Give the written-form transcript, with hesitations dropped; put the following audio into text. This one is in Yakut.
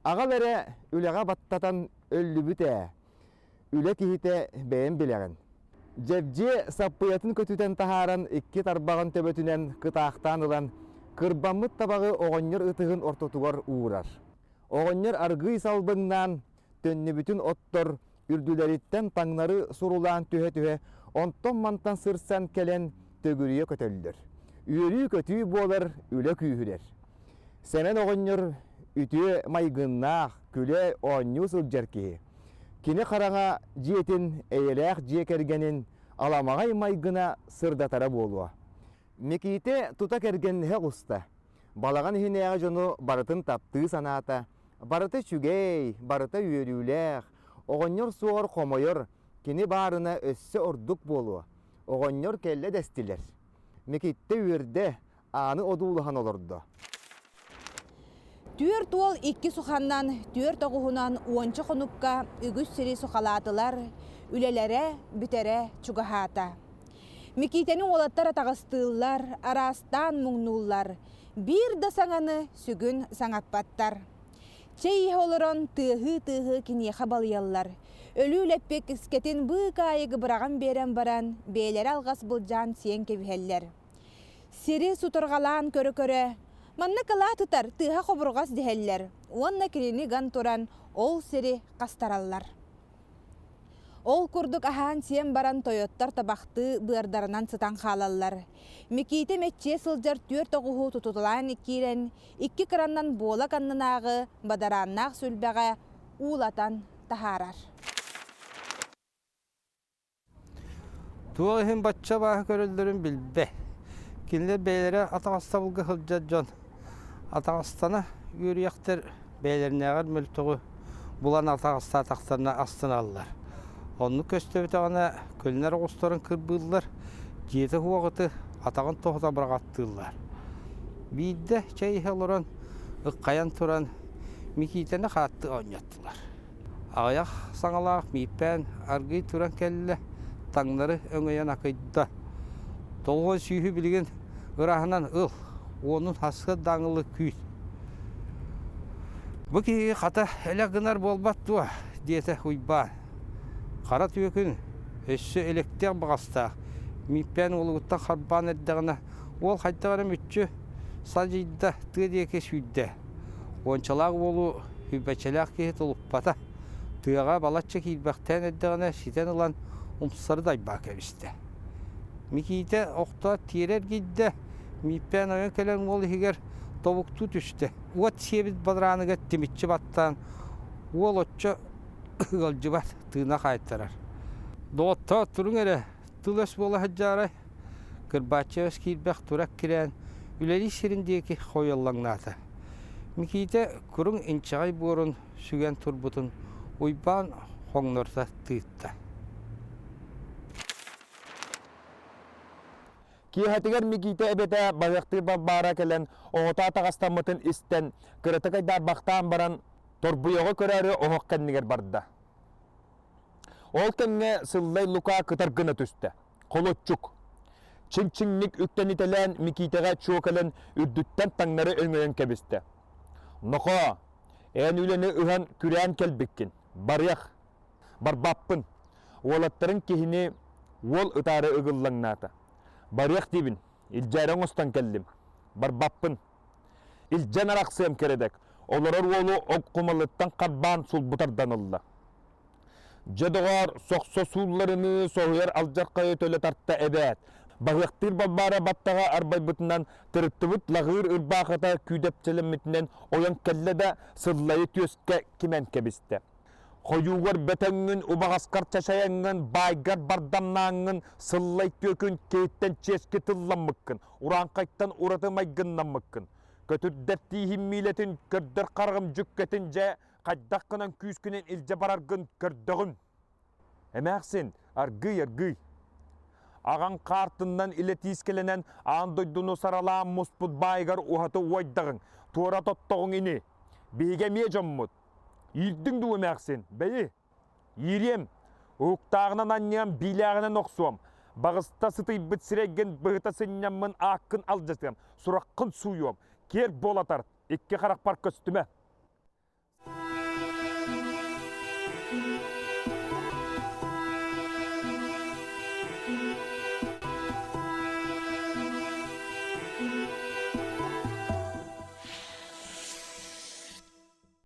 Аҕал эрэ үлэҕэ баттатан өллүбүт ээ. Үлэ киһитэ бэйэм билэҕин. Дьэбдьиэ саппыйатын көтүтэн таһааран икки тарбаҕын төбөтүнэн кытаахтаан ылан, кырбаммыт табаҕы оҕонньор ытыһын ортотугар уурар. Оҕонньор аргыый салбыҥнаан, төннүбүтүн оттор, үрдүлэриттэн таҥнары сурулаан түһэ-түһэ, онтон-мантан сырсан кэлэн төгүрүйэ көтөллөр. Үөрүү-көтүү буолар, үлэ күүһүрэр. Сэмэн оҕонньор үтүө майгыннаах, күлэ-оонньуу сылдьар киһи. Кини хараҥа дьиэтин, эйэлээх дьиэ кэргэнин аламаҕай майгына сырдатара буолуо. Микиитэ тута кэргэннэһэ оҕуста. Балаҕан иһинээҕи дьону барытын таптыы санаата, барыта үчүгэй, барыта үөрүүлээх, оҕонньор суоҕар хомойор, кини баарына өссө ордук буолуо. Оҕонньор кэллэ дэстилэр. Микиттэ үөрдэ, ааны одуулаһан олордо. Түөрт уол икки суханнан, түөрт оҕуһунан уонча хонукка үгүс сири сухалаатылар, үлэлэрэ бүтэрэ чугаһаата. Микиитэни уолаттар атаҕастыыллар, араастаан муҥнууллар, биир да саҥаны сүгүн саҥаппаттар. Чэй иһэ олорон тыаһыы-тыаһыы киниэхэ балыйаллар. Өлүү лэппиэк искэтин быыкаайыгы быраҕан биэрэн баран, бэйэлэрэ алҕас былдьаан сиэн кэбиһэллэр. Сири сутурҕалаан көрө-көрө, манна кылаат ытар, тыаһа хобурҕас дэһэллэр уонна кинини ыган туран ол сири хастараллар. Ол курдук аһаан-сиэн баран тойоттор табахтыы быардарынан сытан хаалаллар. Микиитэ мэччийэ сылдьар түөрт оҕуһу тутуталаан киирэн, икки кыраннан буолак аннынааҕы бадарааннаах сүлбэҕэ уулатан таһаарар. Туох иһин бачча абааһы көрөллөрүн билбэт. Кинилэр бэйэлэрэ атаҕастабылга сылдьар дьон атаҕастана үөрүйэхтэр бэйэлэринээҕэр мөлтөҕү булан атаҕастаатахтарына астыналлар. Оннук көстүбэтэҕинэ көлүнэр оҕустарын кырбыыллар, дьиэтэ суох ыты атаҕын тоһута быраҕаттыыллар. Биирдэ чэй иһэ олорон, ыккайан туран Микиитэни хааттыы оонньоттулар. Аҕыйах саҥалаах Мииппээн аргыый туран кэллэ, таҥнары өҥөйөн акыйда. Толуон сүүһү билигин ырааһынан ыл, уонун хасыат дааҥылы күүт. Бу киһи хата элэх гынар буолбат дуо? диэтэ Уйбаан. Хара түөкүн, өссө элэктээх баҕастаах, Мииппээн уолугуттан харбаан эрдэҕинэ, уол хайдах эрэ мүччү садьыйда, тыа диэки сүүрдэ. Уончалаах уолу сүүрбэччэлээх киһи тулуппата, тыаҕа балачча киирбэхтээн эрдэҕинэ ситэн ылан умсары дайбаа кэбистэ. Микиитэ охтоот тиэрэ эргийдэ, Мииппээн ойон кэлэн уол иһигэр тобуктуу түстэ. Уот сиэбит бадарааныгар тимиччи баттаан, уол оччо ыалдьыбат, тыына хаайтарар. Доҕоттоор, туруҥ эрэ, тыл-өс буола сылдьаарай? Кырбааччы өс киирбэх тура эккирээн, үлэлиир сирин диэки хойуоллаҥнаата. Микиитэ куруҥ инчэҕэй буорун сүгэн турбутун Уйбаан хоҥнорто тыытта. Киэһэтигэр Микиитэ эбэтэ Баһыахтыыр Балбаара кэлэн оҕото атаҕастаммытын истэн, кыратык айдаарбахтаан баран, торбуйаҕы көрөөрү оһох кэннигэр барда. Ол кэмҥэ Сыллай Лука кытар гына түстэ. Холоччук. Чиҥ-чиҥник үктэнитэлээн Микиитэҕэ чуо кэлэн үрдүттэн таҥнары өҥөйөн кэбистэ. Нохоо, эн үлэни ыһан күрээн кэлбиккин. Барыах. Барбаппын. Уолаттарыҥ киһини уол ытаары ыгыллаҥнаата. Барыах диибин. Илдьээри оҥостон кэллим. Барбаппын. Илдьэн арахсыам кэрэдэк. Олорор уолу оккумалыттан харбаан сулбу тардан ылла. Дьэ, доҕоор, сохсо суулларыныы соһуйар алдьархайы төлө тарта эбээт. Баһыахтыыр Балбаара баттаҕа арбайбытынан, тырыттыбыт лаҕыыр ырбаахыта күүдэпчэлэммитинэн ойон кэллэ да, сыллайы түөскэ кимэн кэбистэ. Хойуугар бөтөҥҥүн, убаҕаскар чачайаҥҥын, баайгар бардамнааҥҥын, сыллай түөкүн киһиттэн чиэски тылламмыккын, урааҥхайтан ураты майгыннаммыккын. Көтүрдэр тииһим миилэтин, көрдөр хараҕым дьүккэтин дьэ, хайдах гынан күүскүнэн илдьэ бараргын көрдөҕүм. Эмээхсин, аргыый-аргыый. Аҕаҥ хаартыннан илэ тиискэлэнэн аан дойдуну саралаан муспут баайыгар уһаты уойдаҕыҥ, туора тоттоҕуҥ ини. Биһиги эмиэ дьоммут. Иирдиҥ дуу эмээхсин, бэйи. Иириэм, уһуктааҕынан анньыам, биилээҕинэн охсуом. Баҕыста сытыйбыт сирэйгин быһыта сынньаммын ааккын алдьатыам, сураххын сууйуом, киэр буола тарт, икки харахпар көстүмэ.